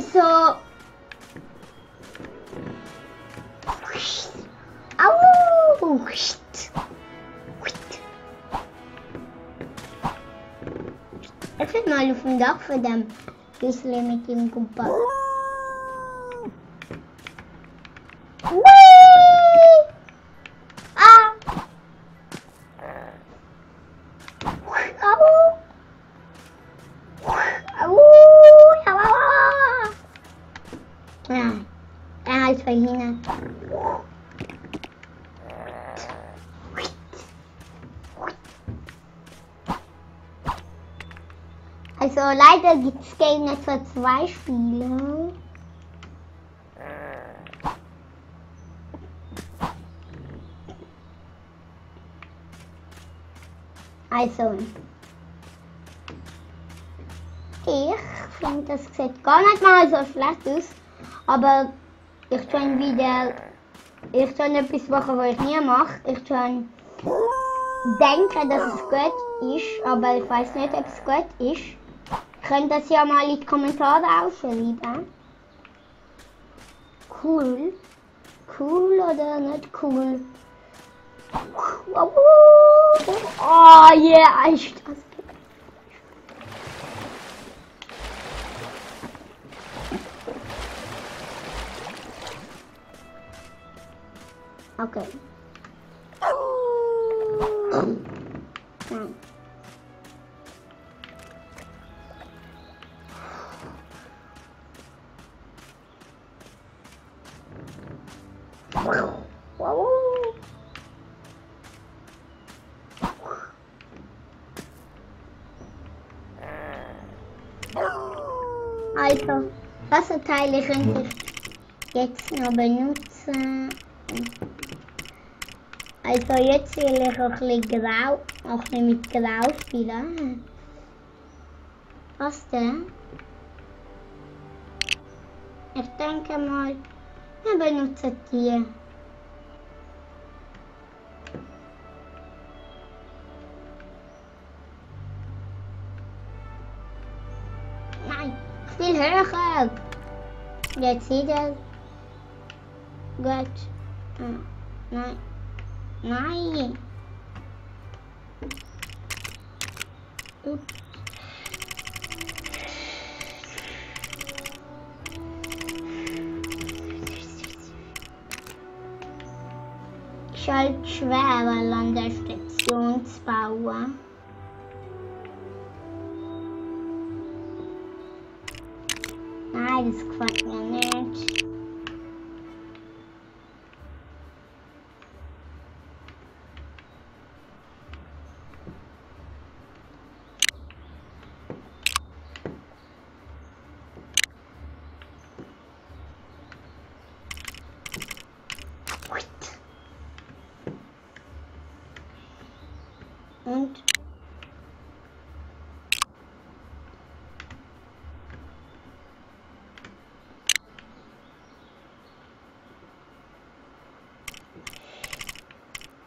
Also. Au! Ich bin mal auf dem Dach von dem Büssel mit dem Kompass. Ja, er hat verhindert. Also leider gibt es Game nicht für 2 Spiele. Also ich finde, das sieht gar nicht mal so schlecht aus, aber ich kann wieder, ich kann etwas machen, was ich nie mache. Ich kann denken, dass es gut ist, aber ich weiß nicht, ob es gut ist. Ihr könnt das ja mal in die Kommentare aufschreiben. Cool. Cool oder nicht cool? Oh yeah, ist das. Okay. Also, Wasserteile könnte ich jetzt noch benutzen. Also jetzt will ich auch ein bisschen grau, auch nicht mit grau spielen. Was denn? Ich denke mal, wir benutzen die. Nein, viel höher. Jetzt wieder. Gut. Nein. Nein. Ups. Ist halt schwer, an der Station zu bauen. Nein, das gefällt mir nicht.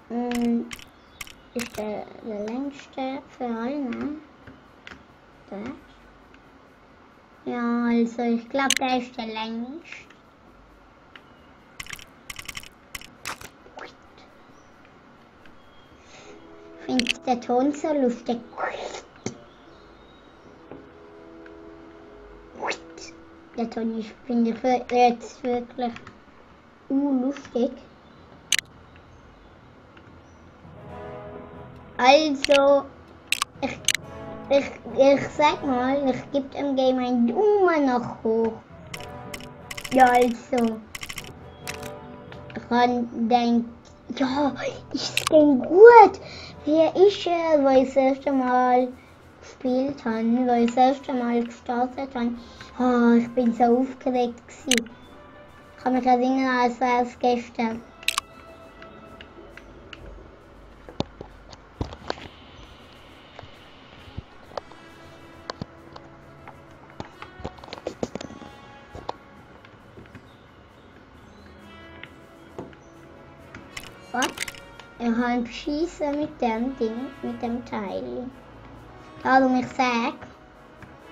Und ist der längste für alle, ne? Der? Ja, also ich glaube, der ist der längste. Ich finde der Ton so lustig. Der Ton ist, finde ich jetzt wirklich lustig. Also, ich sag mal, ich gebe dem Game einen Daumen nach hoch. Ja, also, ich kann denken, ja, ist das Game gut? Wer ist er, wo ich das erste Mal gespielt habe, wo ich das erste Mal gestartet habe? Oh, ich bin so aufgeregt gewesen. Ich kann mich erinnern, als wäre es gestern. Was? Ich kann schießen mit dem Ding, mit dem Teil. Darum ich sage,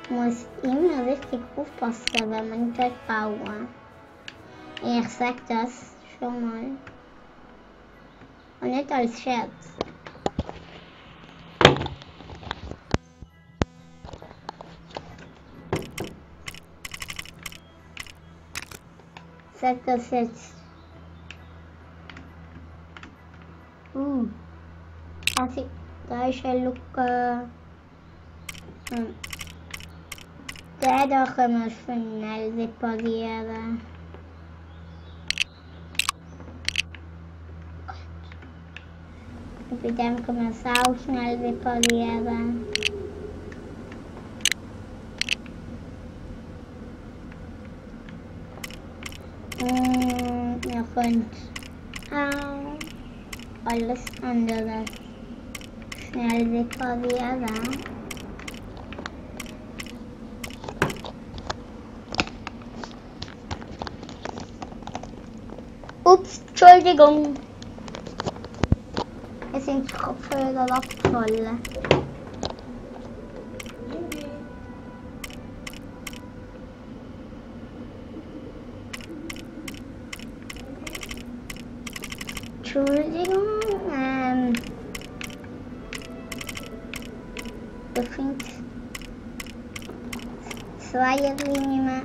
Muss immer richtig aufpassen, wenn man dort bauen. Ich sag das schon mal. Und nicht als Scherz. Ich sag das jetzt. Also, da ist eine Lücke. Den da können wir schnell reparieren. Und bei dem können wir es auch schnell reparieren. Und ihr könnt auch alles andere schnell reparieren. Ups, Entschuldigung. Es sind die Kopfhörer abgefallen. Entschuldigung. Ich finde Zweierli nicht mehr.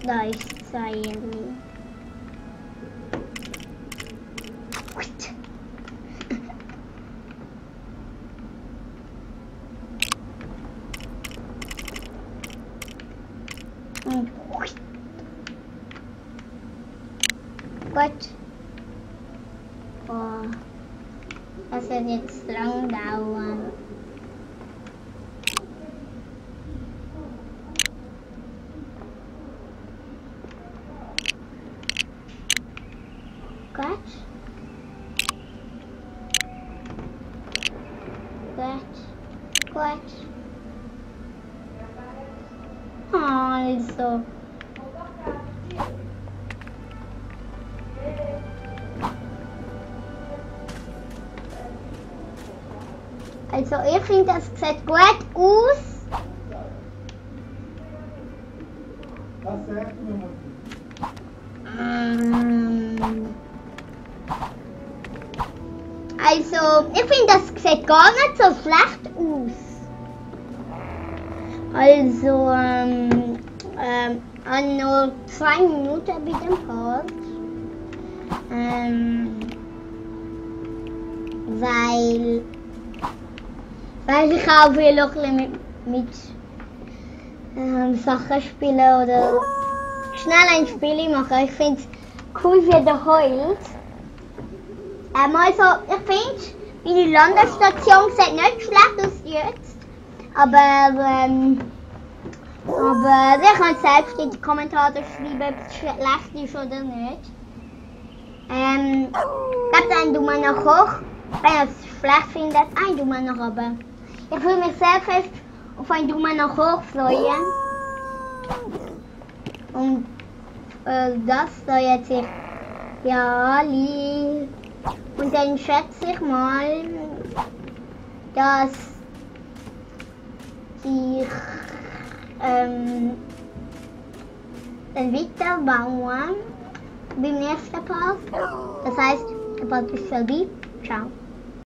Da ist Zweierli. Gut. Oh, das wird jetzt lang dauern. Gut. Also. Also ich finde, das sieht gut aus. Was sagt man? Also ich finde, das sieht gar nicht so schlecht aus. Also nur 2 Minuten bei dem Part. Weil ich auch will auch mit Sachen spielen oder schnell ein Spiel machen. Ich finde es cool, wie der heult. Also, ich finde, die Landestation sieht nicht schlecht aus jetzt. Aber ihr könnt selbst in die Kommentare schreiben, ob es schlecht ist oder nicht. Gebt einen Daumen nach hoch. Wenn ihr es schlecht findet, einen Daumen nach oben. Ich würde mich sehr fest auf einen Daumen nach hoch freuen. Und das freut sich ja alle. Und dann schätze ich mal, dass ich dann weiterbauen beim nächsten Part. Das heißt, der Part ist vorbei. Ciao.